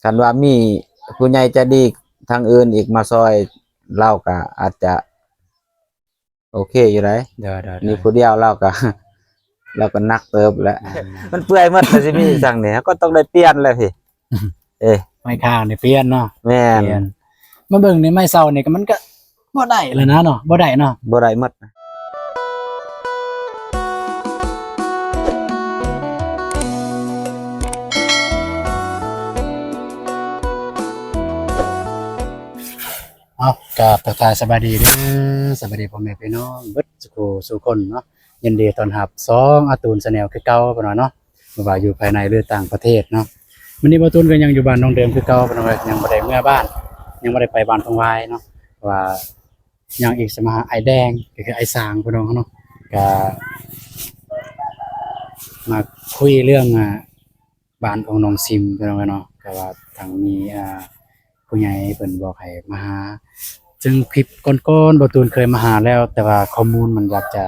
ຄັນວ່າມີຜູ້ໃຫຍ່ໃຈດີທາງອື່ນອີກມາຊ່ອຍ ລາວກໍອາດຈະໂອເຄຢູ່ໃດ໋. ໂດຍໆໆ ນີ້ຜູ້ດຽວລາວກໍ ລາວກໍໜັກເຕີບແຫຼະ. ອືມ ມັນເປື່ອຍໝົດ ແລ້ວຊິມີຫຍັງນີ້ ເຮົາກໍຕ້ອງໄດ້ປ່ຽນແຫຼະພີ່. ເອີ ໄມ້ຄ້າງນີ້ປ່ຽນເນາະ. ແມ່ນ ປ່ຽນ. ມາເບິ່ງໃນໄມ້ເຊົານີ້ກໍ ມັນກໍບໍ່ໄດ້ແລ້ວນະເນາະ ບໍ່ໄດ້ເນາະ ບໍ່ໄດ້ໝົດ. ເອົາ ກາບທັກທາຍສະບາຍດີເດີ ສະບາຍດີພໍ່ແມ່ພີ່ນ້ອງເບິດສູ່ຜູ້ສູ່ຄົນເນາະ. ຍິນດີຕ້ອນຮັບສອງອາຕູນ Channel ຄືເກົ່າ ພີ່ນ້ອງເນາະ. ບໍ່ວ່າຢູ່ພາຍໃນ ຫຼື ຕ່າງປະເທດເນາະ. ມື້ນີ້ບ່າວຕູນກໍຍັງຢູ່ບ້ານນ້ອງເດີມຄືເກົ່າ ພີ່ນ້ອງເອີຍ. ຍັງບໍ່ໄດ້ເມືອບ້ານ ຍັງບໍ່ໄດ້ໄປບ້ານທົ່ງວາຍເນາະ ເພາະວ່າຍັງອີກຊິມາຫາອ້າຍແດງ ກໍຄືອ້າຍສາງ ພີ່ນ້ອງເນາະ. ກໍມາຄຸຍເລື່ອງ ອ່າ ບ້ານຂອງນ້ອງຊິມ ພີ່ນ້ອງເອີຍເນາະ. ກໍວ່າທາງມີ ອ່າ ຜູ້ໃຫຍ່ເພິ່ນບອກໃຫ້ມາຫາ ເຊິ່ງຄລິບກ່ອນໆ ບ່າວຕູນເຄີຍມາຫາແລ້ວ ແຕ່ວ່າຂໍ້ມູນມັນຢາກຈະ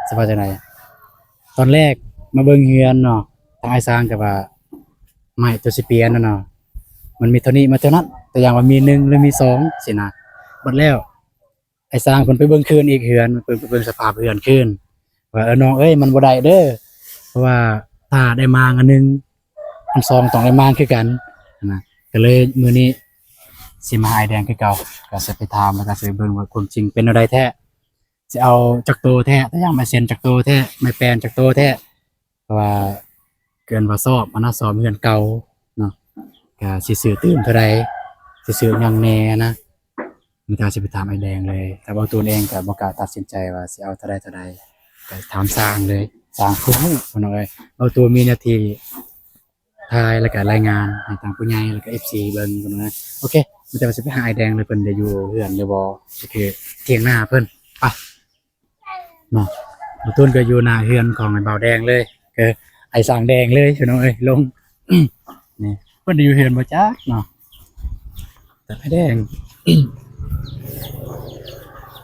ຊິວ່າຈັ່ງໃດ ຕອນແລກມາເບິ່ງເຮືອນເນາະ ທາງອ້າຍຊ້າງກໍວ່າ ໄມ້ຕົວຊິປ່ຽນນັ້ນເນາະ ມັນມີເທົ່ານີ້ມາເທົ່ານັ້ນ ຕົວຢ່າງວ່າມີໜຶ່ງ ຫຼື ມີສອງ ຊີ້ນະ. ບັດແລ້ວອ້າຍຊ້າງເພິ່ນໄປເບິ່ງຄືນອີກເຮືອນ ເພິ່ນໄປເບິ່ງສະພາບເຮືອນຄືນ ວ່າ ເອີ ນ້ອງເອີຍ ມັນບໍ່ໄດ້ເດີ ເພາະວ່າຖ້າໄດ້ມ້າງອັນໜຶ່ງ ອັນສອງຕ້ອງໄດ້ມ້າງຄືກັນນະ. ກໍເລີຍມື້ນີ້ຊິມາຫາອ້າຍແດງຄືເກົ່າ ກໍຊິໄປຖາມ ແລ້ວກໍຊິໄປເບິ່ງວ່າຄວາມຈິງເປັນແນວໃດແທ້ ຊິເອົາຈັກໂຕແທ້ ຕາຢ່າງໄມ້ເຊັນຈັກໂຕແທ້ ໄມ້ແປ້ນຈັກໂຕແທ້ ເພາະວ່າເອີ້ນວ່າຊອບຫັ້ນນະ ຊອບເຮືອນເກົ່າເນາະ ກະຊິຊື້ຕື່ມເທົ່າໃດ ຊິຊື້ຫຍັງແດ່ນະ ມີແຕ່ຊິໄປຖາມອ້າຍແດງເລີຍ. ຖ້າເວົ້າຕົວເອງກະບໍ່ກ້າຕັດສິນໃຈວ່າຊິເອົາເທົ່າໃດເທົ່າໃດ ກະຖາມຊ່າງເລີຍ ຊ່າງຜູ້ຮູ້ພີ່ນ້ອງເອີຍ. ເວົ້າຕົວມີໜ້າທີ່ ຖ່າຍ ແລ້ວກະລາຍງານໃຫ້ທາງຜູ້ໃຫຍ່ ແລ້ວກະເອັຟຊີເບິ່ງພຸ້ນນະ. ໂອເຄ ມີແຕ່ວ່າຊິໄປຫາອ້າຍແດງເລີຍ ເພິ່ນໄດ້ຢູ່ເຮືອນຫຼືບໍ່ ກໍຄືຖຽງນາເພິ່ນ ໄປເນາະ. ບ່າວຕູນກໍຢູ່ໜ້າເຮືອນຂອງອ້າຍບ່າວແດງເລີຍ ກໍອ້າຍຊ່າງແດງເລີຍພີ່ນ້ອງເອີຍ ລົງ ນີ້ ເພິ່ນໄດ້ຢູ່ເຮືອນບໍ່ຈັກເນາະ. ແຕ່ອ້າຍແດງ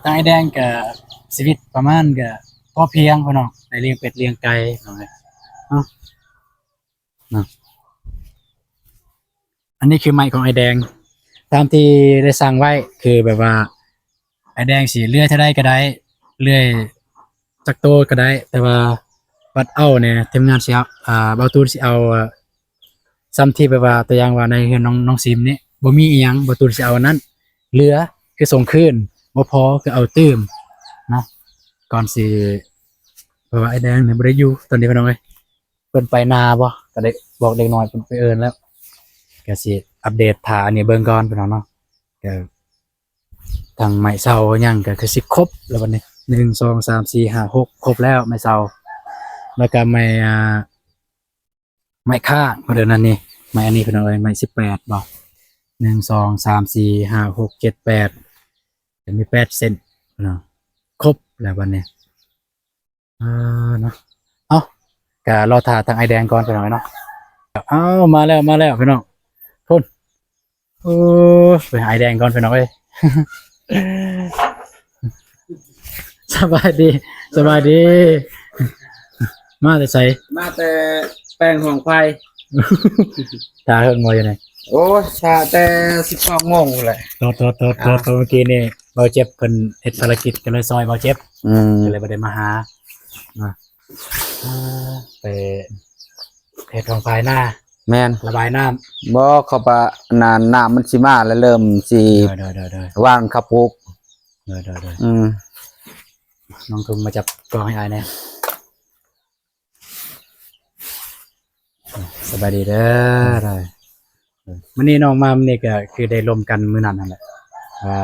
ທາງອ້າຍແດງກໍຊີວິດປະມານກໍພໍພຽງພີ່ນ້ອງ ໄດ້ລ້ຽງເປັດລ້ຽງໄກ່ເນາະ ເນາະ. ນະ ອັນນີ້ຄືໄມ້ຂອງອ້າຍແດງ ຕາມທີ່ໄດ້ສັ່ງໄວ້ ຄືແບບວ່າອ້າຍແດງຊິເລື່ອຍເທົ່າໃດກໍໄດ້ ເລື່ອຍຈັກໂຕກໍໄດ້ ແຕ່ວ່າບັດເອົານີ້ ທີມງານຊິເອົາ ອ່າ ບ່າວຕູນຊິເອົາ ອ່າ ສ່ຳທີ່ແບບວ່າ ຕົວຢ່າງວ່າໃນເຮືອນນ້ອງ ນ້ອງຊິມນີ້ ບໍ່ມີອີ່ຫຍັງ ບ່າວຕູນຊິເອົາອັນນັ້ນ ເຫຼືອຄືສົ່ງຄືນ ບໍ່ພໍຄືເອົາຕື່ມນະ. ກ່ອນຊິ ເພາະວ່າອ້າຍແດງນີ້ບໍ່ໄດ້ຢູ່ຕອນນີ້ ພີ່ນ້ອງເອີຍ ເພິ່ນໄປນາບໍ່ ກໍໄດ້ບອກເດັກນ້ອຍເພິ່ນໄປເອີ້ນແລ້ວ ກໍຊິອັບເດດຖ້າອັນນີ້ເບິ່ງກ່ອນພີ່ນ້ອງເນາະ. ກໍທັງໄມ້ເຊົາຫຍັງກໍຄືຊິຄົບແລ້ວບັດນີ້ ໜຶ່ງ ສອງ ສາມ ສີ່ ຫ້າ ຫົກ ຄົບແລ້ວໄມ້ເຊົາ ແລ້ວກໍໄມ້ ອ່າ ໄມ້ຄ້າງເພິ່ນເອີ້ນອັນນີ້ ໄມ້ອັນນີ້ພີ່ນ້ອງເອີຍ ໄມ້ສິບແປດບໍ່ ໜຶ່ງ ສອງ ສາມ ສີ່ ຫ້າ ຫົກ ເຈັດ ແປດ ກໍມີແປດເສັ້ນພີ່ນ້ອງ ຄົບແລ້ວບັດນີ້. ອ່າເນາະ ເອົ້າ ກະລໍຖ້າທາງອ້າຍແດງກ່ອນພີ່ນ້ອງເນາະ. ເອົ້າ ມາແລ້ວ ມາແລ້ວພີ່ນ້ອງ ພຸ້ນ ໂອ້ ໄປຫາອ້າຍແດງກ່ອນພີ່ນ້ອງເອີຍ. ສະບາຍດີ ສະບາຍດີ ມາແຕ່ໃສ? ມາແຕ່ແປງຫ້ອງໄຟ. ຖ້າເຫິງບໍ່ຢູ່ນີ້? ໂອ້ຍ ຖ້າແຕ່ສິບສອງໂມງພຸ້ນແຫຼະ. ໂຕໆໆໆ ເມື່ອກີ້ນີ້ ບ່າວເຈັບເພິ່ນເຮັດພາລະກິດ ກໍເລີຍຊ່ອຍບ່າວເຈັບ ອືມ ກໍເລີຍບໍ່ໄດ້ມາຫາ ນະ ອ່າ ໄປເຮັດຫ້ອງພາຍນາ. ແມ່ນ ລະບາຍນ້ຳ ບໍ່ ເຂົາປະ ນ້ຳ ນ້ຳມັນຊິມາ ແລ້ວເລີ່ມຊິ ໂດຍໆໆໆ ຫວ່ານເຂົ້າປູກ ໂດຍໆໆ ອືມ ນ້ອງທຸມມາຈັບກ້ອງໃຫ້ອ້າຍແດ່. ສະບາຍດີເດີ ໄດ້ ມື້ນີ້ນ້ອງມາມື້ນີ້ກໍຄືໄດ້ລົມກັນມື້ນັ້ນຫັ້ນແຫຼະ ວ່າ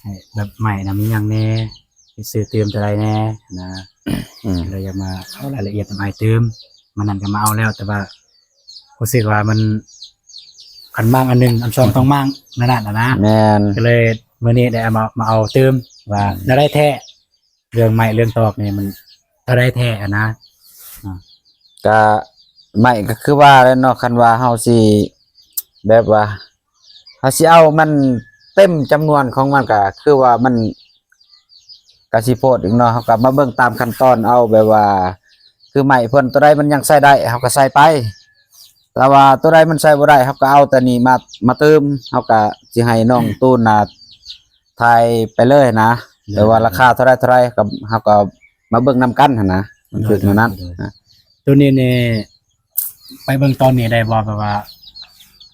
ໃຫ້ແບບໄມ້ນຳຫຍັງແດ່ ຊິຊື້ຕື່ມເທົ່າໃດແດ່ນະ ອືມ ກໍເລີຍຢາກມາເອົາລາຍລະອຽດນຳອ້າຍຕື່ມ. ມື້ນັ້ນກໍມາເອົາແລ້ວ ແຕ່ວ່າຮູ້ສຶກວ່າມັນ ຄັນມ້າງອັນໜຶ່ງ ອັນສອງຕ້ອງມ້າງນັ້ນນະ ແມ່ນ ກໍເລີຍມື້ນີ້ໄດ້ເອົາມາ ມາເອົາຕື່ມວ່າ ອືມ ແນວໃດແທ້ ເລື່ອງໄມ້ເລື່ອງຕອກນີ້ມັນເທົ່າໃດແທ້ຫັ້ນນະ. ອ່າ ກະໄມ້ກໍຄືວ່າແຫຼະເນາະ ຄັນວ່າເຮົາຊິແບບວ່າເຮົາຊິເອົາມັນເຕັມຈຳນວນຂອງມັນ ກະຄືວ່າມັນກະຊິໂພດອີກເນາະ. ເຮົາກະມາເບິ່ງຕາມຂັ້ນຕອນເອົາ ແບບວ່າຄືໄມ້ເພິ່ນຕົວໃດມັນຍັງໃຊ້ໄດ້ ເຮົາກະໃສ່ໄປ ແຕ່ວ່າໂຕໃດມັນໃຊ້ບໍ່ໄດ້ ເຮົາກໍເອົາໂຕນີ້ມາ ມາຕື່ມ ເຮົາກໍຊິໃຫ້ນ້ອງຕູນນະ ຖ່າຍໄປເລີຍນະ ໂດຍ ແຕ່ວ່າລາຄາເທົ່າໃດເທົ່າໃດ ກໍ ເຮົາກໍມາເບິ່ງນຳກັນຫັ້ນນະ ມັນຖືກແນວນັ້ນ ໂດຍ ນະ ໂຕນີ້ນີ້ ໄປເບິ່ງຕອນນີ້ໄດ້ບໍ່? ແບບວ່າ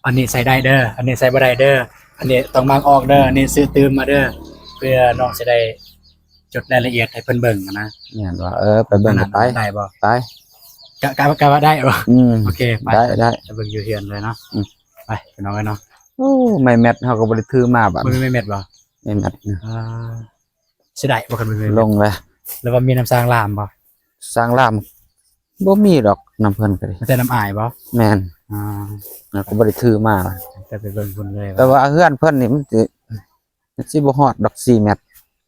ອັນນີ້ໃສ່ໄດ້ເດີ ອັນນີ້ໃສ່ບໍ່ໄດ້ເດີ ອັນນີ້ຕ້ອງມ້າງອອກເດີ ອັນນີ້ຊື້ຕື່ມມາເດີ ເພື່ອນ້ອງຊິໄດ້ຈົດລາຍລະອຽດໃຫ້ເພິ່ນເບິ່ງນະ. ແມ່ນວ່າ ເອີ ໄປເບິ່ງ ໄດ້ບໍ່? ໄປ ກະ ກະ ກະວ່າໄດ້ບໍ່? ອືມ ໂອເຄ ໄປ ໄດ້ ໄດ້ ໄປເບິ່ງຢູ່ເຮືອນເລີຍເນາະ. ອືມ ໄປ ພີ່ນ້ອງເອີຍເນາະ. ໂອ້ ໄມ້ແມັດເຮົາກໍບໍ່ໄດ້ຖືມາບາດ ບໍ່ມີໄມ້ແມັດບໍ່? ໄມ້ແມັດນະ ອ່າ ຊິໄດ້ບໍ່ຄັນບໍ່ມີ? ລົງແລ້ວ ຫຼືວ່າມີນຳຊ່າງລາມບໍ່? ຊ່າງລາມບໍ່ມີດອກ ນຳເພິ່ນກໍໄດ້ ມີແຕ່ນຳອ້າຍບໍ່? ແມ່ນ ອ່າ ເຮົາກໍບໍ່ໄດ້ຖືມາ ແຕ່ໄປເບິ່ງເພິ່ນເລີຍ ແຕ່ວ່າເຮືອນເພິ່ນນີ້ມັນຊິ ມັນຊິບໍ່ຮອດດອກສີ່ແມັດ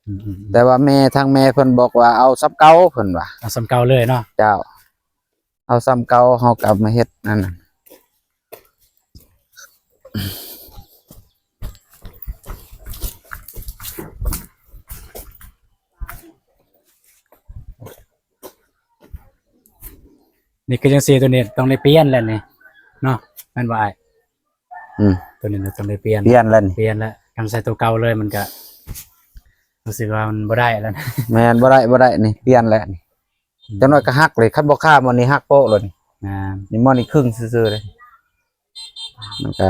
ອືມໆໆ ແຕ່ວ່າແມ່ ທາງແມ່ເພິ່ນບອກວ່າເອົາສ່ຳເກົ່າ ເພິ່ນວ່າ ເອົາສ່ຳເກົ່າເລີຍເນາະ. ເຈົ້າ ເອົາສ່ຳເກົ່າ ເຮົາກໍເອົາມາເຮັດອັນນັ້ນ ນີ້ຄືຈັ່ງຊີ້ ໂຕນີ້ຕ້ອງໄດ້ປ່ຽນແລ້ວນີ້ເນາະ ແມ່ນບໍ່ອ້າຍ? ອືມ ໂຕນີ້ນະຕ້ອງໄດ້ປ່ຽນ ປ່ຽນແລ້ວນີ້ ປ່ຽນແລ້ວ ຄັນໃສ່ໂຕເກົ່າເລີຍມັນກະຮູ້ສຶກວ່າມັນບໍ່ໄດ້ແລ້ວນະ. ແມ່ນ ບໍ່ໄດ້ ບໍ່ໄດ້ ນີ້ປ່ຽນແລ້ວນີ້ ອືມ ຈັກໜ້ອຍກໍຫັກເລີຍ ຄັນບໍ່ຄາໝໍ່ນີ້ຫັກໂປະໂລດນີ້. ແມ່ນ ນີ້ໝໍ່ນີ້ຄຶ່ງຊື່ໆເລີຍ ມັນກະ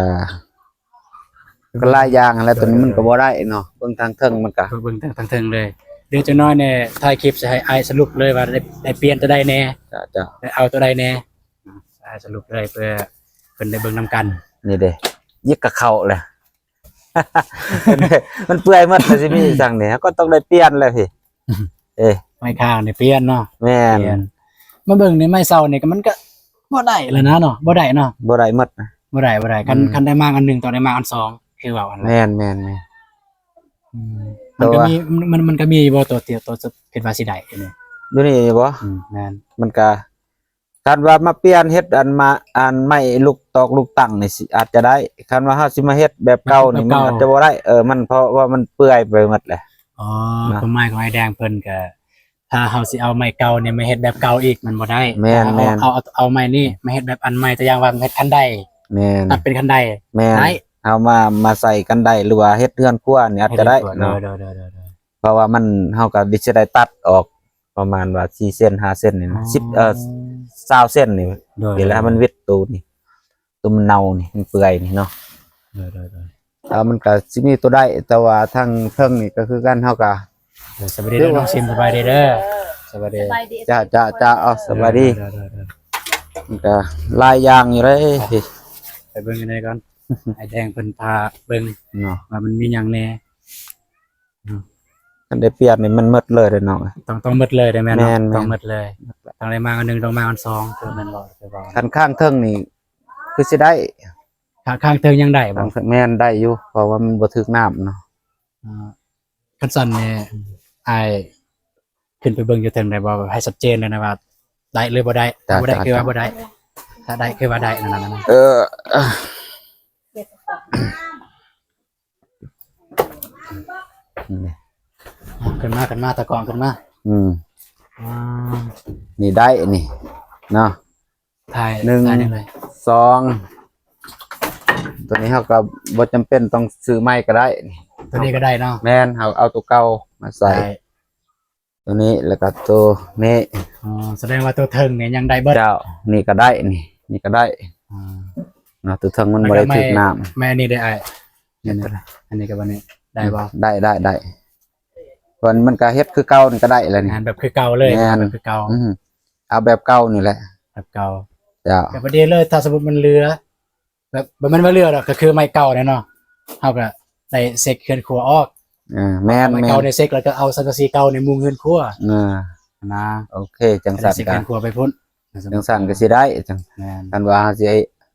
ກໍຫຼາຍຢ່າງຫັ້ນແຫຼະ ໂດຍ ໂຕນີ້ມັນກໍ ໂດຍ ບໍ່ໄດ້ເນາະ ເບິ່ງທາງເທິງມັນກະ ເບິ່ງທາງ ທາງເທິງເລີຍ. ດຽວຈັກໜ້ອຍນີ້ຖ່າຍຄລິບຊິໃຫ້ອ້າຍສະຫຼຸບເລີຍວ່າໄດ້ ໄດ້ປ່ຽນໂຕໃດແດ່ ເຈົ້າ ເຈົ້າ ໄດ້ເອົາໂຕໃດແດ່ ອ້າຍສະຫຼຸບເລີຍ ເພື່ອເພິ່ນໄດ້ເບິ່ງນຳກັນ. ນີ້ເດ້ ຍິກກະເຂົ້າແຫຼະ ມັນເປື່ອຍໝົດ ແລ້ວຊິມີຫຍັງນີ້ ເຮົາກໍຕ້ອງໄດ້ປ່ຽນແຫຼະພີ່. ເອີ ໄມ້ຄ້າງນີ້ປ່ຽນເນາະ. ແມ່ນ ປ່ຽນ ມາເບິ່ງໃນໄມ້ເສົານີ້ກໍ ມັນກໍບໍ່ໄດ້ແລ້ວນະເນາະ ບໍ່ໄດ້ເນາະ ບໍ່ໄດ້ໝົດນະ ບໍ່ໄດ້ ບໍ່ໄດ້ ຄັນ ອືມ ຄັນໄດ້ມາອັນໜຶ່ງ ຕ້ອງໄດ້ມາອັນສອງ ຄືເວົ້າຫັ້ນແຫຼະ. ແມ່ນໆໆ ອືມ ມັນກໍມີ ມັນ ມັນກໍມີບໍ່ ໂຕ ໂຕ ໂຕຄິດວ່າຊິໄດ້ນີ້? ຢູ່ນີ້ບໍ່? ອືມ ແມ່ນ ມັນກໍ ຄັນວ່າມາປ່ຽນເຮັດອັນມາ ອັນໄມ້ລູກຕອກລູກຕັ້ງນີ້ຊິ ອາດຈະໄດ້ ຄັນວ່າເຮົາຊິມາເຮັດແບບເກົ່ານີ້ ແບບເກົ່າ ມັນອາດຈະບໍ່ໄດ້. ເອີ ມັນ ເພາະວ່າມັນເປື່ອຍໄປໝົດແຫຼະ. ອໍ ນະ ຄວາມໝາຍຂອງອ້າຍແດງເພິ່ນກະ ຖ້າເຮົາຊິເອົາໄມ້ເກົ່ານີ້ມາເຮັດແບບເກົ່າອີກ ມັນບໍ່ໄດ້. ແມ່ນໆ ເຮົາເອົາ ເອົາ ເອົາໄມ້ນີ້ມາເຮັດແບບອັນໃໝ່ ຕົວຢ່າງວ່າເຮັດຄັນໄດ ແມ່ນ ຕັດເປັນຄັນໄດ ແມ່ນ ໄດ້ ເຮົາມາ ມາໃສ່ຄັນໄດ ຫຼືວ່າເຮັດເຮືອນຄົວນີ້ອາດຈະໄດ້ເນາະ. ໂດຍໆໆໆ ເພາະວ່າມັນ ເຮົາກໍຊິໄດ້ຕັດອອກ ປະມານວ່າສີ່ເຊັນ ຫ້າເຊັນນີ້ນະ ສິບ ເອີ ຊາວເຊັນນີ້ ໂດຍ ເວລາມັນວິດໂຕນີ້ ໂຕມັນເນົ່ານີ້ ມັນເປື່ອຍນີ້ເນາະ. ໂດຍໆໆ ເອີ ມັນກໍຊິມີໂຕໄດ້ ແຕ່ວ່າທາງເທິງນີ້ກໍຄືກັນ ເຮົາກໍ ເອີ ສະບາຍດີເດີນ້ອງຊິມ ສະບາຍດີເດີ ສະບາຍດີ ສະບາຍດີ ຈ້າໆໆ ເອົາ ສະບາຍດີ ໂດຍໆໆໆ ມັນກໍຫຼາຍຢ່າງຢູ່ເດ້ ໄປເບິ່ງຢູ່ໃນກ່ອນ ໃຫ້ແດງເພິ່ນພາເບິ່ງເນາະ ວ່າມັນມີຫຍັງແດ່. ອືມ ຄັນໄດ້ປ່ຽນນີ້ມັນໝົດເລີຍເດ້ນ້ອງ ຕ້ອງ ຕ້ອງໝົດເລີຍເດ້ແມ່ນເນາະ. ແມ່ນໆ ຕ້ອງໝົດເລີຍ ຕ້ອງໄດ້ມາອັນໜຶ່ງ ຕ້ອງມາອັນສອງ ຄືແມ່ນບໍ່ ຄືເວົ້າ ຄັນຂ້າງເທິງນີ້ຄືຊິໄດ້ ຂ້າງ ຂ້າງເທິງຍັງໄດ້ບໍ່? ຂ້າງເທິງແມ່ນໄດ້ຢູ່ ເພາະວ່າມັນບໍ່ຖືກນ້ຳເນາະ. ອ່າ ຄັນຊັ້ນນີ້ ອືມ ອ້າຍຂຶ້ນໄປເບິ່ງຢູ່ເທິງໄດ້ບໍ່ ໃຫ້ຊັດເຈນເລີຍນະວ່າໄດ້ຫຼືບໍ່ໄດ້? ຖ້າບໍ່ໄດ້ຄືວ່າບໍ່ໄດ້ ຖ້າໄດ້ຄືວ່າໄດ້ນັ້ນນະ. ເອີ ຂຶ້ນມາ ຂຶ້ນມາ ຕາກ້ອງຂຶ້ນມາ. ອືມ ອ່າ ນີ້ໄດ້ນີ້ເນາະ ຖ່າຍ ໜຶ່ງ ຖ່າຍໄດ້ເລີຍ ສອງ ຕົວນີ້ເຮົາກໍບໍ່ຈຳເປັນຕ້ອງຊື້ໃໝ່ກໍໄດ້. ຕົວນີ້ກໍໄດ້ເນາະ? ແມ່ນ ເຮົາເອົາຕົວເກົ່າມາໃສ່ ໄດ້ ຕົວນີ້ ແລ້ວກໍຕົວນີ້. ອໍ ສະແດງວ່າຕົວເທິງນີ້ຍັງໄດ້ເບິດ. ເຈົ້າ ນີ້ກໍໄດ້ ນີ້ ນີ້ກໍໄດ້. ອ່າ ເນາະ ຕົວເທິງມັນບໍ່ໄດ້ຖືກນ້ຳ. ແມ່ນ ອັນນີ້ເດ້ອ້າຍ ອັນນີ້ ອັນນີ້ກັບອັນນີ້ໄດ້ບໍ່? ໄດ້ ໄດ້ ໄດ້ ເພິ່ນມັນກໍເຮັດຄືເກົ່ານີ້ກໍໄດ້ແລ້ວນີ້. ແມ່ນ ແບບຄືເກົ່າເລີຍ. ແມ່ນ ແບບຄືເກົ່າ. ອືມ ເອົາແບບເກົ່ານີ້ແຫຼະ ແບບເກົ່າ. ເຈົ້າ ແບບພໍດີເລີຍ ຖ້າສົມມຸດມັນເຫຼືອ ແບບ ບໍ່ແມ່ນວ່າເຫຼືອດອກ ກໍຄືໄມ້ເກົ່າແຫຼະເນາະ ເຮົາກໍໄດ້ເຊັກເຮືອນຄົວອອກ. ເອີ ແມ່ນໆ ໄມ້ເກົ່ານີ້ເຊັກ ແລ້ວກໍເອົາສັງກະສີເກົ່ານີ້ມຸງເຮືອນຄົວ. ເອີ ນະ ໂອເຄ ຈັ່ງຊັ້ນກໍເຊັກເຮືອນຄົວໄປພຸ້ນ ຈັ່ງຊັ້ນກໍຊິໄດ້. ຈັ່ງ ແມ່ນ ຄັນວ່າເຮົາຊິ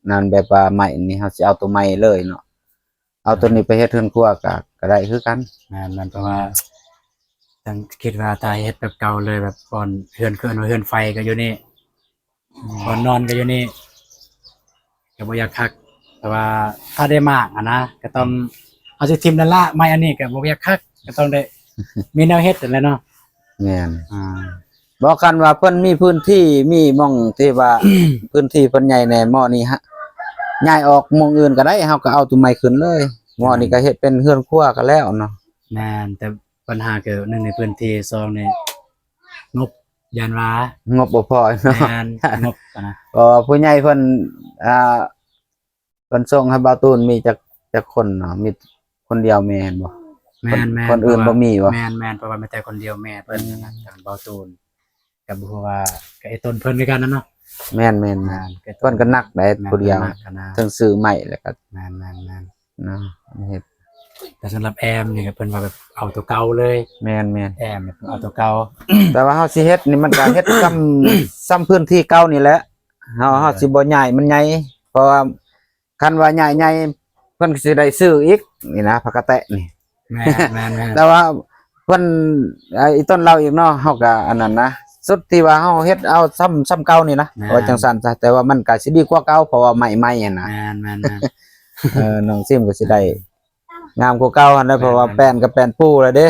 ນັ້ນ ແບບວ່າໃໝ່ນີ້ ເຮົາຊິເອົາຕົວໃໝ່ເລີຍເນາະ ເອົາຕົວນີ້ໄປເຮັດເຮືອນຄົວກໍ ກໍໄດ້ຄືກັນ. ແມ່ນໆ ເພາະວ່າ ອືມ ຕັ້ງ ຄິດວ່າຖ້າເຮັດແບບເກົ່າເລີຍ ແບບບ່ອນເຮືອນ ເຮືອນ ເຮືອນໄຟກໍຢູ່ນີ້ ບ່ອນນອນກໍຢູ່ນີ້ ກໍບໍ່ຢາກຄັກ ແຕ່ວ່າຖ້າໄດ້ໝາກຫັ້ນນະ ກໍຕ້ອງ ເຮົາຊິຖິ້ມນັ້ນລະ ໄມ້ອັນນີ້ກໍບໍ່ຢາກຄັກ ກໍຕ້ອງໄດ້ມີແນວເຮັດຫັ້ນແຫຼະເນາະ. ແມ່ນ ອ່າ ບໍ່ ຄັນວ່າເພິ່ນມີພື້ນທີ່ ມີໝ່ອງທີ່ວ່າ ພື້ນທີ່ເພິ່ນໃຫຍ່ແດ່ ໝໍ່ນີ້ຫະ ຍ້າຍອອກໝ່ອງອື່ນກໍໄດ້ ເຮົາກໍເອົາຕົວໃໝ່ຂຶ້ນເລີຍ. ໝໍນີ້ກໍເຮັດເປັນເຮືອນຄົວກໍແລ້ວເນາະ. ແມ່ນ ແຕ່ບັນຫາກໍ ໜຶ່ງ ໃນພື້ນທີ່ ສອງ ນີ້ງົບ ຢ້ານວ່າງົບບໍ່ພໍເນາະ. ແມ່ນ ງົບນະ ເພາະວ່າຜູ້ໃຫຍ່ເພິ່ນ ອ່າ ເພິ່ນສົ່ງໃຫ້ບ່າວຕູນມີຈັກ ຈັກຄົນເນາະ? ມີຄົນດຽວແມ່ນບໍ່? ແມ່ນໆ ຄົນອື່ນບໍ່ມີບໍ່? ແມ່ນໆ ເພາະວ່າມີແຕ່ຄົນດຽວແມ່ເພິ່ນ ອືມ ນະ ທາງບ່າວຕູນ ກໍບໍ່ຮູ້ວ່າ ກໍໄອ້ຕົນເພິ່ນຄືກັນນະເນາະ. ແມ່ນໆ ແມ່ນ ເພິ່ນກໍໜັກໄດ໋ ແມ່ນ ຜູ້ດຽວ ໜັກຫັ້ນນະ ເຖິງຊື້ໃໝ່ແລ້ວກໍ ແມ່ນໆໆ ນະ ເຮັດ. ແຕ່ສຳລັບແອມນີ້ກໍເພິ່ນວ່າແບບເອົາຕົວເກົ່າເລີຍ. ແມ່ນໆ ແອມນີ້ເພິ່ນເອົາຕົວເກົ່າ ແຕ່ວ່າເຮົາຊິເຮັດນີ້ມັນກໍເຮັດສ່ຳ ສ່ຳພື້ນທີ່ເກົ່ານີ້ແຫຼະ. ເຮົາ ເອີ ເຮົາຊິບໍ່ຍ້າຍມັນໃຫຍ່ ເພາະວ່າຄັນວ່າຍ້າຍໃຫຍ່ເພິ່ນກໍຊິໄດ້ຊື້ອີກນີ້ນະ ຜັກກະແຕະນີ້. ແມ່ນໆໆ ແຕ່ວ່າເພິ່ນ ອ່າ ອີ່ຕົ້ນລາວອີກເນາະ ເຮົາກໍອັນນັ້ນນະ ສຸດທີ່ວ່າເຮົາເຮັດເອົາສ່ຳ ສ່ຳເກົ່ານີ້ນະ. ແມ່ນ ວ່າຈັ່ງຊັ້ນຊະ ແຕ່ວ່າມັນກໍຊິດີກວ່າເກົ່າ ເພາະວ່າໄມ້ໃໝ່ຫັ້ນນະ. ແມ່ນໆໆ ເອີ ນ້ອງຊິມກໍຊິໄດ້ງາມກວ່າເກົ່າຫັ້ນແຫຼະ ແມ່ນໆ ເພາະວ່າແປ້ນກໍແປ້ນປູແລ້ວເດ້.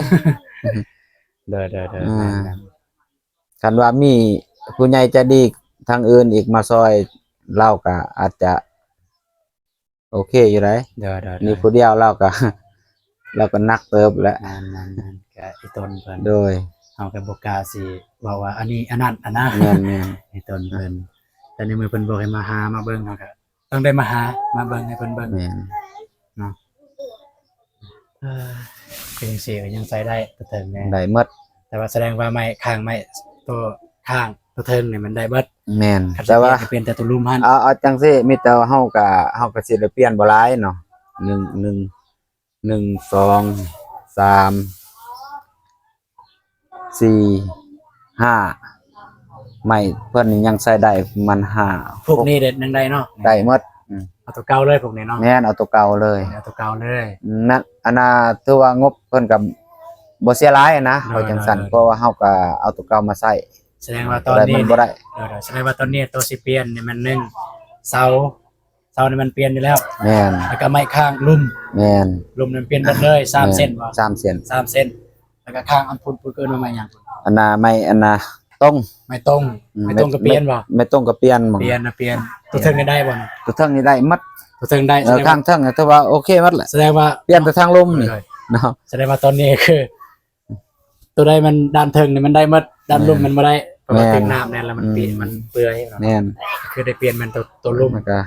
ໂດຍໆໆ ອ່າ ແມ່ນໆ ຄັນວ່າມີຜູ້ໃຫຍ່ໃຈດີທາງອື່ນອີກມາຊ່ອຍ ລາວກໍອາດຈະໂອເຄຢູ່ໃດ໋. ໂດຍໆໆ ນີ້ຜູ້ດຽວລາວກໍ ລາວກໍໜັກເຕີບແຫຼະ. ແມ່ນໆໆ ກໍອີ່ຕົນເພິ່ນ ໂດຍ ເຮົາກໍບໍ່ກ້າຊິເວົ້າວ່າອັນນີ້ອັນນັ້ນຫັ້ນນະ. ແມ່ນໆ ອີ່ຕົນເພິ່ນ ແຕ່ໃນເມື່ອເພິ່ນບອກໃຫ້ມາຫາມາເບິ່ງ ເຮົາກໍ ຕ້ອງໄດ້ມາຫາມາເບິ່ງໃຫ້ເພິ່ນເບິ່ງ. ແມ່ນ ເນາະ. ເອີ ເປັນຈັ່ງຊີ້ກໍຍັງໃຊ້ໄດ້ຕົວເທິງແນ່ ໄດ້ໝົດ. ແຕ່ວ່າສະແດງວ່າໄມ້ຄ້າງ ໄມ້ໂຕຄ້າງ ຕົວເທິງນີ້ມັນໄດ້ເບິດ. ແມ່ນ ຄັນ ແຕ່ວ່າ ຊິປ່ຽນ ກໍປ່ຽນແຕ່ຕົວລຸ່ມຫັ້ນ. ເອົາ ເອົາຈັ່ງຊີ້ ມີແຕ່ເຮົາກໍ ເຮົາກໍຊິໄດ້ປ່ຽນບໍ່ຫຼາຍເນາະ ໜຶ່ງ ໜຶ່ງ ໜຶ່ງ ສອງ ສາມ ສີ່ ຫ້າ ໄມ້ເພິ່ນນີ້ຍັງໃຊ້ໄດ້ປະມານຫ້າ ພວກນີ້ເດຍັງໄດ້ເນາະ ໄດ້ໝົດ. ອືມ ເອົາຕົວເກົ່າເລີຍພວກນີ້ເນາະ. ແມ່ນ ເອົາຕົວເກົ່າເລີຍ ເອົາຕົວເກົ່າເລີຍ. ນະ ອັນນ່າ ຖືວ່າງົບເພິ່ນກໍບໍ່ເສຍຫຼາຍນະ ໂດຍ ເພາະຈັ່ງຊັ້ນ ໂດຍ ເພາະວ່າເຮົາກໍເອົາຕົວເກົ່າມາໃຊ້. ສະແດງວ່າຕອນນີ້ມັນບໍ່ໄດ້ ໂດຍໆ ສະແດງວ່າຕອນນີ້ໂຕຊິປ່ຽນນີ້ແມ່ນ ໜຶ່ງ ເສົາ ເສົານີ້ມັນປ່ຽນຢູ່ແລ້ວ. ແມ່ນ ແລ້ວກໍໄມ້ຄ້າງ ລຸ່ມ ແມ່ນ ລຸ່ມນີ້ປ່ຽນໝົດເລີຍ ສາມເສັ້ນບໍ່? ສາມເສັ້ນ ສາມເສັ້ນ. ແລ້ວກໍຂ້າງອັນພຸ້ນ ເພິ່ນເອີ້ນວ່າໄມ້ຫຍັງ? ອັນນ່າ ໄມ້ອັນນ່າຕົງ ໄມ້ຕົງ. ອືມ ໄມ້ຕົງກໍປ່ຽນບໍ່? ໄມ້ຕົງກໍປ່ຽນ ປ່ຽນນະ ປ່ຽນ. ຕົວເທິງນີ້ໄດ້ບໍ່ນະ? ຕົວເທິງນີ້ໄດ້ໝົດ ຕົວເທິງໄດ້. ເອີ ແສດງວ່າ ຂ້າງເທິງຖືວ່າໂອເຄໝົດແຫຼະ ແສດງວ່າປ່ຽນແຕ່ທາງລຸ່ມນີ້ເນາະ. ສະແດງວ່າຕອນນີ້ຄື ຕົວໃດມັນດ້ານເທິງນີ້ມັນໄດ້ໝົດ ດ້ານລຸ່ມມັນບໍ່ໄດ້ ເພາະວ່າ ແມ່ນ ຖືກນ້ຳແນ່ ແລ້ວມັນ ອືມ ເປຍ ມັນເປື່ອຍເນາະ. ແມ່ນ ຄືໄດ້ປ່ຽນແມ່ນຕົວ ຕົວລຸ່ມ ແລ້ວກໍ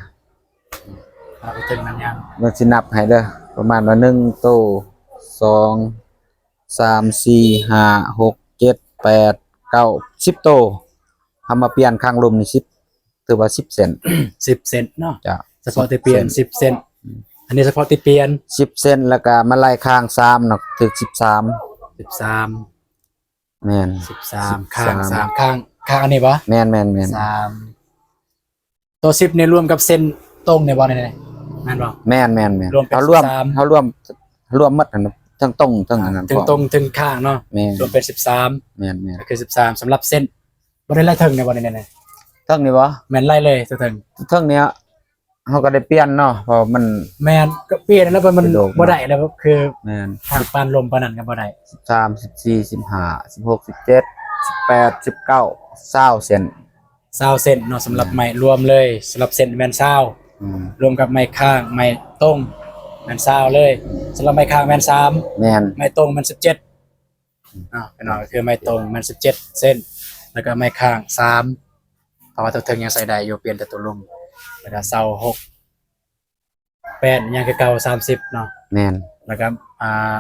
ເອົາຕົວເທິງນັ້ນຍັງ ເບິ່ງຊິນັບໃຫ້ເດີ ປະມານວ່າ ໜຶ່ງ ໂຕ ສອງ ສາມ ສີ່ ຫ້າ ຫົກ ເຈັດ ແປດ ເກົ້າ ສິບໂຕ. ເຮົາມາປ່ຽນຂ້າງລຸ່ມນີ້ ສິບ ຖືວ່າສິບເສັ້ນ ສິບເສັ້ນເນາະ. ເຈົ້າ ສະເພາະທີ່ປ່ຽນ ສິບເສັ້ນ ສິບເສັ້ນ. ອືມ ອັນນີ້ສະເພາະທີ່ປ່ຽນ ສິບເສັ້ນ ແລ້ວກໍມາໄລ່ຂ້າງສາມເນາະ ຖືກສິບສາມ ສິບສາມ. ແມ່ນ ສິບສາມ ຂ້າງສາມ ຂ້າງ ຂ້າງອັນນີ້ບໍ່? ແມ່ນໆໆ ສາມ ໂຕສິບນີ້ລວມກັບເສັ້ນຕົງນີ້ບໍ່? ນີ້ແມ່ນບໍ່? ແມ່ນໆໆ ລວມເປັນ ເຮົາລວມ ສິບສາມ ເຮົາລວມ ລວມໝົດຫັ້ນນະ ທັງຕົງ ທັງອັນນັ້ນ ເທິງຕົງ ເທິງຂ້າງເນາະ. ແມ່ນ ລວມເປັນສິບສາມ. ແມ່ນໆ ກໍຄືສິບສາມ ສຳລັບເສັ້ນ. ບໍ່ໄດ້ໄລ່ເທິງນີ້ບໍ່? ນີ້ ນີ້ ນີ້ ເທິງນີ້ບໍ່? ແມ່ນ ໄລ່ເລີຍຕົວເທິງ. ຕົວເທິງນີ້ເຮົາກໍໄດ້ປ່ຽນເນາະ ເພາະມັນ ແມ່ນ ກໍປ່ຽນແລ້ວ ມັນ ສະດວກ ບໍ່ໄດ້ແລ້ວ ຄື ແມ່ນ ທາງປານລົມປານນັ້ນກໍບໍ່ໄດ້. ສິບສາມ ສິບສີ່ ສິບຫ້າ ສິບຫົກ ສິບເຈັດ ສິບແປດ ສິບເກົ້າ ຊາວເສັ້ນ ຊາວເສັ້ນເນາະ ສຳລັບ ແມ່ນ ໄມ້ລວມເລີຍ. ສຳລັບເສັ້ນແມ່ນຊາວ ອືມ ລວມກັບໄມ້ຄ້າງ ໄມ້ຕົງແມ່ນຊາວເລີຍ. ສຳລັບໄມ້ຄ້າງແມ່ນສາມ ແມ່ນ ໄມ້ຕົງແມ່ນສິບເຈັດເນາະ. ພີ່ນ້ອງ ກໍຄືໄມ້ຕົງແມ່ນສິບເຈັດເສັ້ນ ແລ້ວກໍໄມ້ຄ້າງສາມ ເພາະວ່າຕົວເທິງຍັງໃຊ້ໄດ້ຢູ່ ປ່ຽນແຕ່ຕົວລຸ່ມ. ແລ້ວກໍເສົາຫົກ ແປ້ນຍັງຄືເກົ່າ ສາມສິບເນາະ. ແມ່ນ ແລ້ວກໍ ອ່າ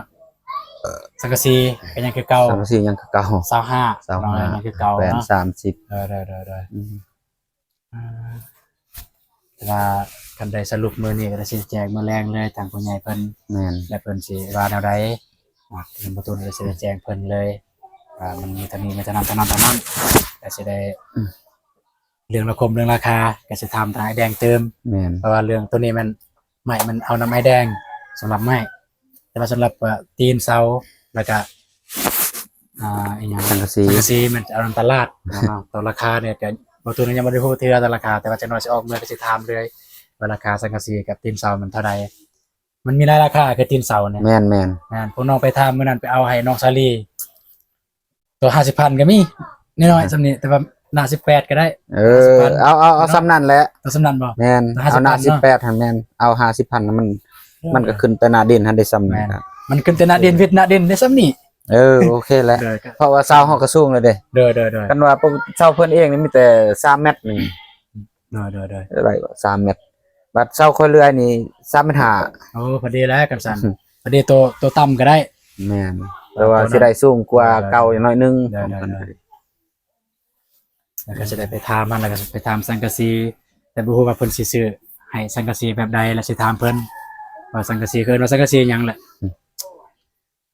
ສັງກະສີກໍຍັງຄືເກົ່າ ສັງກະສີຍັງຄືເກົ່າ ຊາວຫ້າ ຊາວຫ້າ ເນາະ ຍັງຄືເກົ່າ ແປ້ນ ເນາະ ສາມສິບ. ໂດຍໆໆໆ ອືມ ອ່າ ແຕ່ວ່າຄັນໄດ້ສະຫຼຸບມື້ນີ້ກໍໄດ້ຊິແຈ້ງມື້ແລງເລີຍ ທາງຜູ້ໃຫຍ່ເພິ່ນ. ແມ່ນ ແລະ ເພິ່ນຊິວ່າແນວໃດ ອ່າ ທາງປະຕູນກໍຊິໄດ້ແຈ້ງເພິ່ນເລີຍ ວ່າມັນມີເທົ່ານີ້ ມີເທົ່ານັ້ນ ເທົ່ານັ້ນ ເທົ່ານັ້ນ ກໍຊິໄດ້ ອືມ ເລື່ອງລະຄົມເລື່ອງລາຄາກໍຊິຖາມທາງອ້າຍແດງຕື່ມ. ແມ່ນ ເພາະວ່າເລື່ອງໂຕນີ້ແມ່ນໄມ້ມັນເອົານຳອ້າຍແດງ ສຳລັບໄມ້ ແຕ່ວ່າສຳລັບ ເອີ ຕີນເສົາ ແລ້ວກະ ອ່າ ອີຫຍັງ ສັງກະສີ ສັງກະສີແມ່ນເອົານຳຕະຫຼາດເນາະ. ໂຕລາຄານີ້ກະບໍ່ ໂຕນີ້ຍັງບໍ່ໄດ້ຮູ້ເທື່ອ ໂຕລາຄາ ແຕ່ວ່າຈັກໜ່ອຍຊິອອກເມືອກໍຊິຖາມເລີຍວ່າລາຄາສັງກະສີກັບຕີນເສົາມັນເທົ່າໃດ. ມັນມີຫຼາຍລາຄາ ຄືຕີນເສົານີ້. ແມ່ນໆ ແມ່ນ ພວກນ້ອງໄປຖາມມື້ນັ້ນ ໄປເອົາໃຫ້ນ້ອງສາລີ ໂຕຫ້າສິບພັນກໍມີ ນ້ອຍໆ ສ່ຳນີ້ ແຕ່ວ່າ ໜ້າສິບແປດກໍໄດ້. ເອີ ຫ້າສິບພັນ ເອົາ ເອົາ ເອົາ ເນາະ ສ່ຳນັ້ນແຫຼະ. ເອົາສ່ຳນັ້ນບໍ່? ແມ່ນ ຫ້າສິບພັນ ເອົາໜ້າສິບແປດຫັ້ນ. ແມ່ນ ເອົາຫ້າສິບພັນ ມັນ ມັນກໍຂຶ້ນແຕ່ໜ້າດິນຫັ້ນເດ້ ສ່ຳນັ້ນ. ມັນຂຶ້ນແຕ່ໜ້າດິນ ວິດໜ້າດິນໄດ້ສ່ຳນີ້. ເອີ ໂອເຄແຫຼະ ເພາະວ່າເສົາເຮົາກໍສູງແລ້ວເດ້. ໂດຍໆໆ ຄັນວ່າເສົາເພິ່ນເອງນີ້ມີແຕ່ສາມແມັດໜຶ່ງ. ໂດຍໆໆ ໄດ້ສາມແມັດ ບັດເສົາຂ້ອຍເລື່ອຍນີ້ສາມແມັດຫ້າ. ໂອ້ ພໍດີແລ້ວ ຄັນຊັ້ນ ພໍດີ ໂຕ ໂຕຕ່ຳກໍໄດ້. ແມ່ນ ແຕ່ວ່າຊິໄດ້ສູງກວ່າເກົ່າໜ້ອຍໜຶ່ງ. ໂດຍໆໆ ແລ້ວກໍຊິໄດ້ໄປຖາມມັນ ແລ້ວກໍໄປຖາມສັງກະສີ ແຕ່ບໍ່ຮູ້ວ່າເພິ່ນຊິຊື້ໃຫ້ສັງກະສີແບບໃດ ແລ້ວຊິຖາມເພິ່ນວ່າສັງກະສີ ເອີ້ນວ່າສັງກະສີຫຍັງແຫຼະ.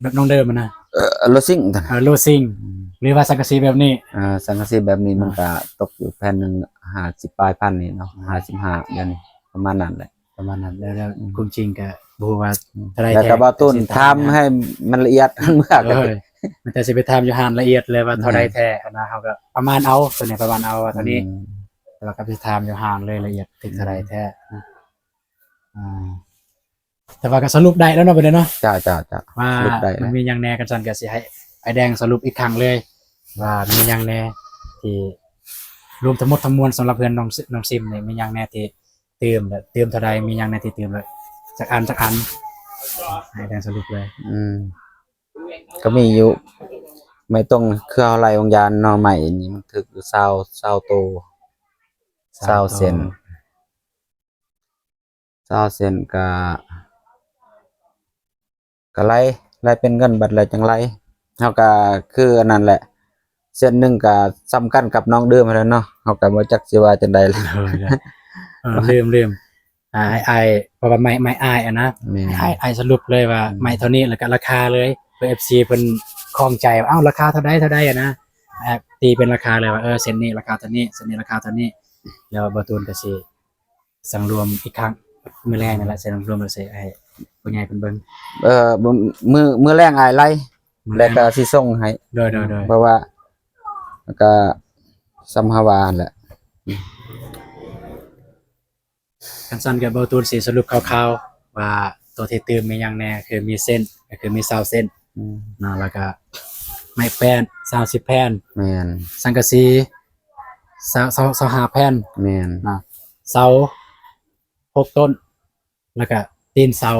ແບບນ້ອງເດີມຫັ້ນນະ ເອີ ໂລຊິງ ເອີ ໂລຊິງ ອືມ ຫຼືວ່າສັງກະສີແບບນີ້. ເອີ ສັງກະສີແບບນີ້ ອ່າ ມັນກະຕົກຢູ່ແຜ່ນໜຶ່ງຫ້າສິບປາຍພັນນີ້ເນາະ ຫ້າສິບຫ້າ ດຽວນີ້ ປະມານນັ້ນແຫຼະ ປະມານນັ້ນ. ແລ້ວ ແລ້ວ ອືມ ຄວາມຈິງກະບໍ່ຮູ້ວ່າ ອືມ ເທົ່າໃດແທ້ ແລ້ວກະບ່າວຕູນຖາມໃຫ້ມັນລະອຽດ ເມື່ອ ໂດຍ ມັນຈະຊິໄປຖາມຢູ່ຮ້ານລະອຽດເລີຍວ່າເທົ່າໃດແທ້ຫັ້ນນະ. ເຮົາກະປະມານເອົາ ໂຕນີ້ປະມານເອົາວ່າເທົ່ານີ້ ອືມ ແຕ່ວ່າກະໄປຖາມຢູ່ຮ້ານເລີຍ ລະອຽດຖືກເທົ່າໃດແທ້ນະ. ອືມ ອ່າ ແຕ່ວ່າກໍສະຫຼຸບໄດ້ແລ້ວເນາະ ບັດນີ້ເນາະ. ເຈົ້າ ເຈົ້າ ເຈົ້າ ວ່າ ສະຫຼຸບໄດ້ ມັນມີຫຍັງແດ່. ຄັນຊັ້ນກໍຊິໃຫ້ອ້າຍແດງສະຫຼຸບອີກຄັ້ງເລີຍ ວ່າມີຫຍັງແດ່ທີ່ລວມທັງໝົດທັງມວນສຳລັບເຮືອນນ້ອງ ນ້ອງຊິມນີ້ ມີຫຍັງແດ່ທີ່ຕື່ມ ແລະ ຕື່ມເທົ່າໃດ ມີຫຍັງແດ່ທີ່ຕື່ມ ແລະ ຈັກອັນ ຈັກອັນ ໃຫ້ອ້າຍແດງສະຫຼຸບເລີຍ. ອືມ ກໍມີຢູ່ ໄມ້ຕົງ ຄືເຮົາໄລ່ວາງຢານເນາະ ໄມ້ນີ້ມັນຖືກຢູ່ຊາວ ຊາວໂຕ ຊາວເຊັນ ຊາວເຊັນກະ ກະໄລ່ ໄລ່ເປັນເງິນ ບັດແລ້ວຈັ່ງໄລ່ ເຮົາກະຄືອັນນັ້ນແຫຼະ ເຊັນໜຶ່ງກະສ່ຳກັນກັບນ້ອງເດີມຫັ້ນແຫຼະເນາະ ເຮົາກະບໍ່ຈັກຊິວ່າຈັ່ງໃດລະ. ເອີ ລືມ ລືມ ອ່າ ໃຫ້ອ້າຍ ເພາະວ່າໄມ້ ໄມ້ອ້າຍຫັ້ນນະ ແມ່ນ ໃຫ້ອ້າຍ ອ້າຍສະຫຼຸບເລີຍວ່າ ອືມ ໄມ້ເທົ່ານີ້ ແລ້ວກະລາຄາເລີຍ ເພື່ອເອັຟຊີເພິ່ນຂ້ອງໃຈວ່າ ເອົ້າ ລາຄາເທົ່າໃດ ເທົ່າໃດຫັ້ນນະ ອ່າ ຕີເປັນລາຄາເລີຍວ່າ ເອີ ເສັ້ນນີ້ລາຄາເທົ່ານີ້ ເສັ້ນນີ້ລາຄາເທົ່ານີ້ ແລ້ວບ່າວຕູນກໍຊິ ສັງລວມອີກຄັ້ງ ມື້ແລງນັ້ນແຫຼະ ສັງລວມແລ້ວຊິໃຫ້ຜູ້ໃຫຍ່ເພິ່ນເບິ່ງ. ເອີ ມື້ ມື້ແລງອ້າຍໄລ່ ແລ້ວກໍຊິສົ່ງໃຫ້. ໂດຍໆໆ ເພາະວ່າກໍສ່ຳເຮົາວ່າຫັ້ນແຫຼະ. ຄັນຊັ້ນກໍບ່າວຕູນຊິສະຫຼຸບຄ່າວໆວ່າ ໂຕທີ່ຕື່ມມີຫຍັງແດ່ ຄືມີເຊັນ ກໍຄືມີຊາວເຊັນ ອືມ ເນາະ ແລ້ວກໍໄມ້ແປ້ນ ຊາວສິບແຜ່ນ ແມ່ນ ສັງກະສີ ຊາວ ຊາວ ຊາວຫ້າແຜ່ນ ແມ່ນ ເນາະ ເສົາຫົກຕົ້ນ ແລ້ວກະຕີນເສົາ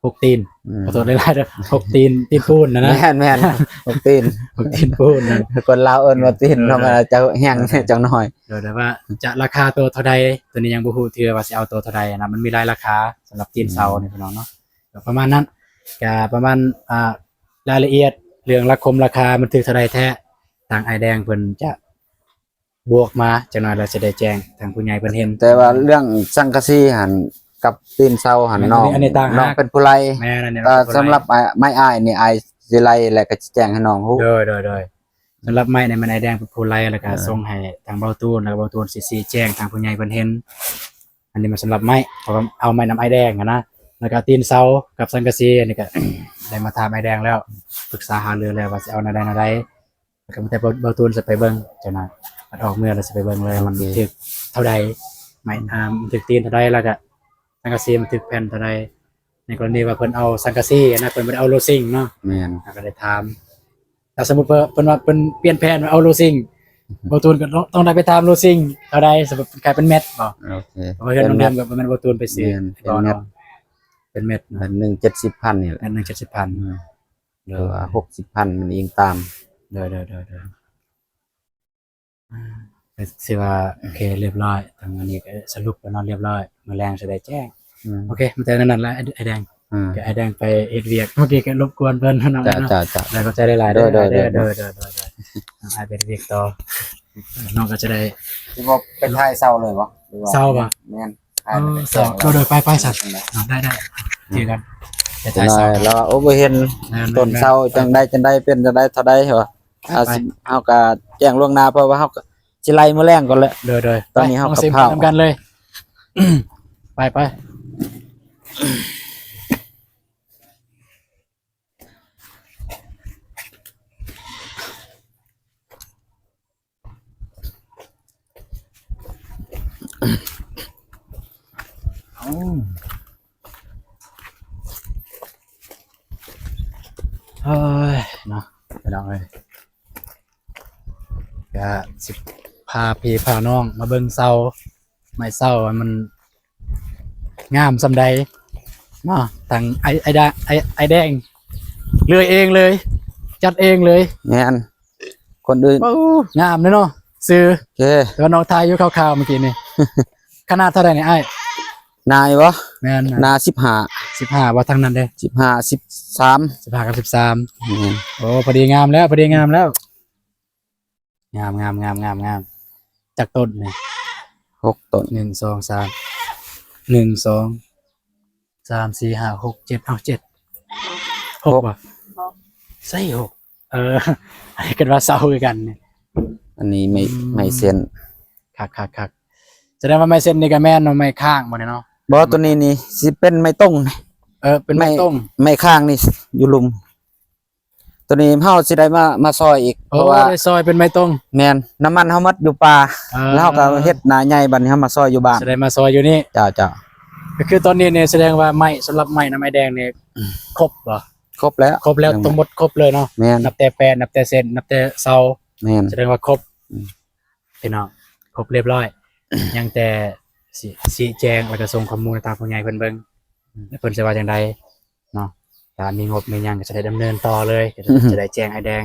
ຫົກຕີນ ອືມ ຂໍໂທດຫຼາຍໆເດີ ຫົກຕີນ ຕີນປູນນະນະ ແມ່ນໆ ຫົກຕີນ ຫົກຕີນປູນນະ ຄົນລາວເອີ້ນວ່າຕີນ ເອີ ທຳມະດາ ເຈົ້າແຮງ ເອີ ຈັກໜ້ອຍ ໂດຍ ແຕ່ວ່າຈະລາຄາໂຕເທົ່າໃດ ໂຕນີ້ຍັງບໍ່ຮູ້ເທື່ອວ່າຊິເອົາໂຕເທົ່າໃດນະ ມັນມີຫຼາຍລາຄາສຳລັບຕີນເສົາ ອືມ ນີ້ພີ່ນ້ອງເນາະ ກໍປະມານນັ້ນ ກໍປະມານ ອ່າ ລາຍລະອຽດເລື່ອງລາຄົມລາຄາມັນຖືກເທົ່າໃດແທ້ ທາງອ້າຍແດງເພິ່ນຈະ ບວກມາຈັກໜ້ອຍ ແລ້ວຈະໄດ້ແຈ້ງທາງຜູ້ໃຫຍ່ເພິ່ນເຫັນ. ແຕ່ວ່າເລື່ອງສັງກະສີຫັ້ນກັບຕີນເສົາຫັ້ນ ແມ່ນ ນ້ອງ ອັນນີ້ຕ່າງຫາກ ນ້ອງເປັນຜູ້ໄລ່ ແມ່ນ ອັນນີ້ ແຕ່ ເຮົາເປັນຜູ້ໄລ່ ສຳລັບອ້າຍ ໄມ້ອ້າຍນີ້ ອ້າຍຊິໄລ່ ແລ້ວກໍຊິແຈ້ງໃຫ້ນ້ອງຮູ້. ໂດຍ ໂດຍ ໂດຍ ສຳລັບໄມ້ນີ້ແມ່ນອ້າຍແດງເປັນຜູ້ໄລ່ ແລ້ວກໍ ເອີ ສົ່ງໃຫ້ທາງບ່າວຕູນ ແລ້ວກໍບ່າວຕູນຊິຊີ້ແຈງທາງຜູ້ໃຫຍ່ເພິ່ນເຫັນ. ອັນນີ້ມັນສຳລັບໄມ້ ເພາະວ່າເອົາໄມ້ນຳອ້າຍແດງຫັ້ນນະ ແລ້ວກໍຕີນເສົາກັບສັງກະສີ ອັນນີ້ກໍໄດ້ມາຖາມອ້າຍແດງແລ້ວ ປຶກສາຫາລືແລ້ວວ່າຊິເອົາແນວໃດແນວໃດ. ແລ້ວກໍມີແຕ່ບ່າວ ບ່າວຕູນຊິໄປເບິ່ງຈັກໜ້ອຍ ອອກເມືອແລ້ວຊິໄປເບິ່ງເລີຍ ໂອເຄ ມັນຖືກເທົ່າໃດ ໄມ້ ອືມ ອ່າ ມັນຖືກຕີນເທົ່າໃດ ແລ້ວກໍສັງກະສີມັນຖືກແຜ່ນເທົ່າໃດ. ໃນກໍລະນີວ່າເພິ່ນເອົາສັງກະສີນະ ເພິ່ນບໍ່ໄດ້ເອົາໂລຊິງເນາະ ແມ່ນ ເຮົາກໍໄດ້ຖາມ. ຖ້າສົມມຸດວ່າເພິ່ນວ່າເພິ່ນປ່ຽນແຜນວ່າເອົາໂລຊິງ ອືມ ບ່າວຕູນກໍຕ້ອງ ຕ້ອງໄດ້ໄປຖາມໂລຊິງເທົ່າໃດ ສົມມຸດກາຍເປັນແມັດບໍ? ໂອເຄ ເພາະວ່າເຮືອນນ້ອງເດີມກໍບໍ່ແມ່ນບ່າວຕູນໄປຊື້ ແມ່ນ ເປັນແມັດ ເປັນແມັດເນາະ ແມັດໜຶ່ງເຈັດສິບພັນນີ້ແຫຼະ ແມັດໜຶ່ງເຈັດສິບພັນ ອືມ ໂດຍ ຫຼືວ່າຫົກສິບພັນ ມັນອີງຕາມ. ໂດຍ ໂດຍ ໂດຍ ໂດຍ ອ່າ ກໍຖືວ່າໂອເຄ ລຽບຮ້ອຍ ທາງອັນນີ້ກໍສະຫຼຸບແລ້ວເນາະ ລຽບຮ້ອຍ ມື້ແລງຊິໄດ້ແຈ້ງ. ອືມ ໂອເຄ ມີແຕ່ນັ້ນແຫຼະ ອ້າຍແດງ ອືມ ກໍອ້າຍແດງໄປເຮັດວຽກ ເມື່ອກີ້ກໍລົບກວນເພິ່ນນຳເນາະ. ເຈົ້າ ເຈົ້າ ເຈົ້າ ແລ້ວກໍຂອບໃຈຫຼາຍໆເດີ ເດີ ເດີ ເດີ ເດີ ເດີ ເດີ ເດີ ອ້າຍໄປເຮັດວຽກຕໍ່ເນາະ ກໍຈະໄດ້ ຄືວ່າເປັນທ້າຍເຊົ້າເລີຍບໍ່ ຫຼືວ່າ ເຊົ້າບໍ່? ແມ່ນ ເອີ ເຊົ້າ ໂດຍໆ ໄປໆ ຊັ້ນ ອ່າ ໄດ້ໆ ຖືກັນ ໄປທ້າຍເຊົ້າ ແລ້ວ ໂອ້ ບໍ່ເຫັນ ແມ່ນໆ ຕົ້ນເຊົ້າ ແມ່ນໆ ຈັ່ງໃດ ຈັ່ງໃດ ເປັນຈັ່ງໃດ ເທົ່າໃດ ວ່າ ໄປ ອ່າ ເຮົາກໍແຈ້ງລ່ວງໜ້າ ເພາະວ່າເຮົາກໍຊິໄລ່ມື້ແລງກ່ອນແຫຼະ. ໂດຍໆ ຕອນນີ້ເຮົາກໍພາກັນເລີຍ ໄປໆ. ໂອ້ຍ ເນາະ ພີ່ນ້ອງເອີຍ ກະຊິ ພາພີ່ພານ້ອງມາເບິ່ງເສົາ ໄມ້ເສົາວ່າມັນງາມສ່ຳໃດເນາະ. ທາງອ້າຍ ອ້າຍດາ ອ້າຍ ອ້າຍແດງເລືອກເອງເລີຍ ຈັດເອງເລີຍ. ແມ່ນ ຄົນອື່ນ ໂອ້ ງາມເດ້ເນາະ ຊື່ ໂອເຄ ແຕ່ວ່ານ້ອງຖ່າຍຢູ່ຄາວໆເມື່ອກີ້ນີ້. ຂະໜາດເທົ່າໃດນີ້ອ້າຍ? ໜ້ານີ້ບໍ່? ແມ່ນ ໜ້າສິບຫ້າ ສິບຫ້າບໍ່? ທາງນັ້ນເດ້ ສິບຫ້າ ສິບສາມ ສິບຫ້າກັບສິບສາມ. ແມ່ນ ໂອ້ ພໍດີງາມແລ້ວ ພໍດີງາມແລ້ວ. ງາມ ງາມ ງາມ ງາມ ງາມ. ຈັກຕົ້ນນີ້? ຫົກຕົ້ນ. ໜຶ່ງ ສອງ ສາມ ໜຶ່ງ ສອງ ສາມ ສີ່ ຫ້າ ຫົກ ເຈັດ ເອົ້າ ເຈັດ ຫົກ ຫົກ ບໍ່? ໃຊ່ ຫົກ ເອີ ອັນນີ້ເກີດວ່າເສົາຄືກັນນີ້. ອັນນີ້ໄມ້ ອືມ ໄມ້ເສັ້ນ ຄັກໆໆ. ສະແດງວ່າໄມ້ເສັ້ນນີ້ກໍແມ່ນເນາະ ໄມ້ຄ້າງບໍ່ນີ້ເນາະ? ບໍ່ ຕົວນີ້ນີ້ຊິເປັນໄມ້ຕົງ. ເອີ ເປັນໄມ້ຕົງ ໄມ້ ໄມ້ຄ້າງນີ້ຢູ່ລຸ່ມ. ຕົວນີ້ເຮົາຊິໄດ້ມາ ມາຊອຍອີກ ໂອ້ ເພາະວ່າ ໄດ້ຊອຍເປັນໄມ້ຕົງ. ແມ່ນ ນ້ຳມັນເຮົາໝົດຢູ່ປ່າ ເອີ ແລ້ວເຮົາກໍເຮັດໜ້າໃຫຍ່ ບັດນີ້ເຮົາມາຊອຍຢູ່ບ້ານ ຊິໄດ້ມາຊອຍຢູ່ນີ້. ເຈົ້າ ເຈົ້າ ກໍຄືຕອນນີ້ນີ້ສະແດງວ່າໄມ້ ສຳລັບໄມ້ນຳອ້າຍແດງນີ້ ອືມ ຄົບບໍ່? ຄົບແລ້ວ ຄົບແລ້ວ ທັງໝົດຄົບເລີຍເນາະ. ແມ່ນ ນັບແຕ່ແປ້ນ ນັບແຕ່ເສັ້ນ ນັບແຕ່ເສົາ. ແມ່ນ ສະແດງວ່າຄົບ ອືມ ພີ່ນ້ອງ ຄົບຮຽບຮ້ອຍ ຍັງແຕ່ຊິ ຊິແຈ້ງ ແລ້ວກໍສົ່ງຂໍ້ມູນໃຫ້ທາງຜູ້ໃຫຍ່ເພິ່ນເບິ່ງ ອືມ ແລ້ວເພິ່ນຊິວ່າຈັ່ງໃດເນາະ. ຖ້າມີງົບມີຫຍັງກໍຈະໄດ້ດຳເນີນຕໍ່ເລີຍ ຈະໄດ້ແຈ້ງອ້າຍແດງ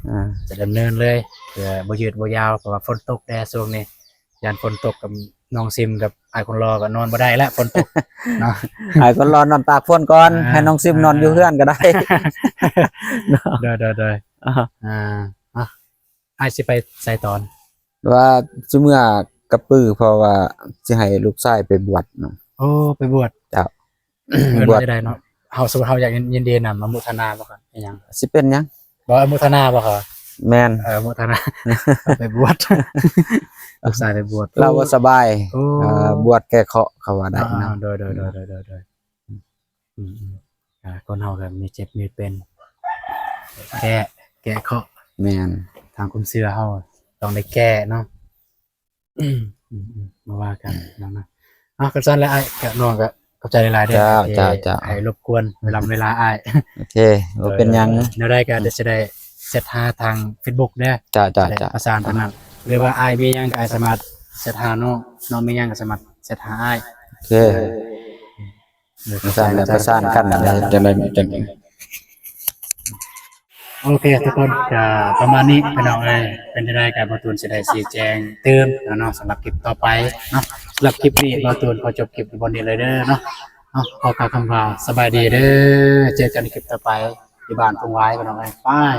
ອ່າ ຈະດຳເນີນເລີຍ ເພື່ອບໍ່ຍືດບໍ່ຍາວ ເພາະວ່າຝົນຕົກແດ່ຊ່ວງນີ້. ຢ້ານຝົນຕົກກັບນ້ອງຊິມກັບອ້າຍຄົນຫຼໍ່ກໍນອນບໍ່ໄດ້ແລ້ວ ຝົນຕົກເນາະ. ອ້າຍຄົນຫຼໍ່ນອນຕາກຝົນກ່ອນ ອ່າ ໃຫ້ນ້ອງຊິມນອນຢູ່ເຮືອນກໍໄດ້. ໂດຍ ໂດຍ ໂດຍ ອ່າ ອ່າ ອ້າຍຊິໄປໃສຕອນ? ວ່າຊິເມືອກະປື ເພາະວ່າຊິໃຫ້ລູກຊາຍໄປບວດເນາະ. ໂອ້ ໄປບວດ. ເຈົ້າ ເອີ ບວດ ໄດ້ເນາະ. ເຮົາ ສົມມຸດເຮົາຢາກຍິນ ຍິນດີນຳ ອະໂມທະນາບໍ່ຄັບ? ອີຫຍັງ? ຊິເປັນຫຍັງ? ບໍ່ ອະໂມທະນາບໍ່ຄັບ? ແມ່ນ ເອີ ອະໂມທະນາ ໄປບວດ ລູກຊາຍໄປບວດ ລາວບໍ່ສະບາຍ. ໂອ້ ເອີ ບວດແກ້ເຄາະ ເຂົາວ່າໄດ້ເນາະ. ອ່າ ໂດຍ ໂດຍ ອືມ ອືມ ອືມ ອ່າ ຄົນເຮົາກໍມີເຈັບມີເປັນ ແກ້ ແກ້ເຄາະ. ແມ່ນ ທາງຄວາມເຊື່ອເຮົາຕ້ອງໄດ້ແກ້ເນາະ. ອືມ ອືມ ອືມ ບໍ່ວ່າກັນເນາະ. ເອົາ ຄັນຊັ້ນແລ້ວອ້າຍກັບນ້ອງກໍຂອບໃຈຫຼາຍໆເດີ ເຈົ້າ ທີ່ ເຈົ້າ ເຈົ້າ ໃຫ້ລົບກວນເວລາ ເວລາອ້າຍ. ໂອເຄ ບໍ່ເປັນຫຍັງ. ເອີ ແນວໃດກໍ ອືມ ຈະໄດ້ແຊັດຫາທາງເຟສບຸກເດີ. ເຈົ້າ ເຈົ້າ ຈະໄດ້ ເຈົ້າ ປະສານທາງນັ້ນ ຫຼືວ່າອ້າຍມີຫຍັງກໍອ້າຍສາມາດແຊັດຫານ້ອງ ນ້ອງມີຫຍັງກໍສາມາດແຊັດຫາອ້າຍ. ໂອເຄ ເອີ ປະສານ ປະສານກັນ ຈັ່ງໃດ ຈັ່ງໃດ. ໂອເຄ ທຸກຄົນ ກໍປະມານນີ້ພີ່ນ້ອງເອີຍ. ເປັນຈັ່ງໃດກໍບ່າວຕູນຊິໄດ້ຊີ້ແຈງຕື່ມແລ້ວເນາະ ສຳລັບຄລິບຕໍ່ໄປເນາະ. ສຳລັບຄລິບນີ້ບ່າວຕູນຂໍຈົບຄລິບຢູ່ບ່ອນນີ້ເລີຍເດີເນາະ. ເອົາ ຂໍກ່າວຄຳວ່າສະບາຍດີເດີ ເຈີກັນໃນຄລິບຕໍ່ໄປ ຢູ່ບ້ານທົ່ງຫວາຍພີ່ນ້ອງເອີຍ. ບາຍ.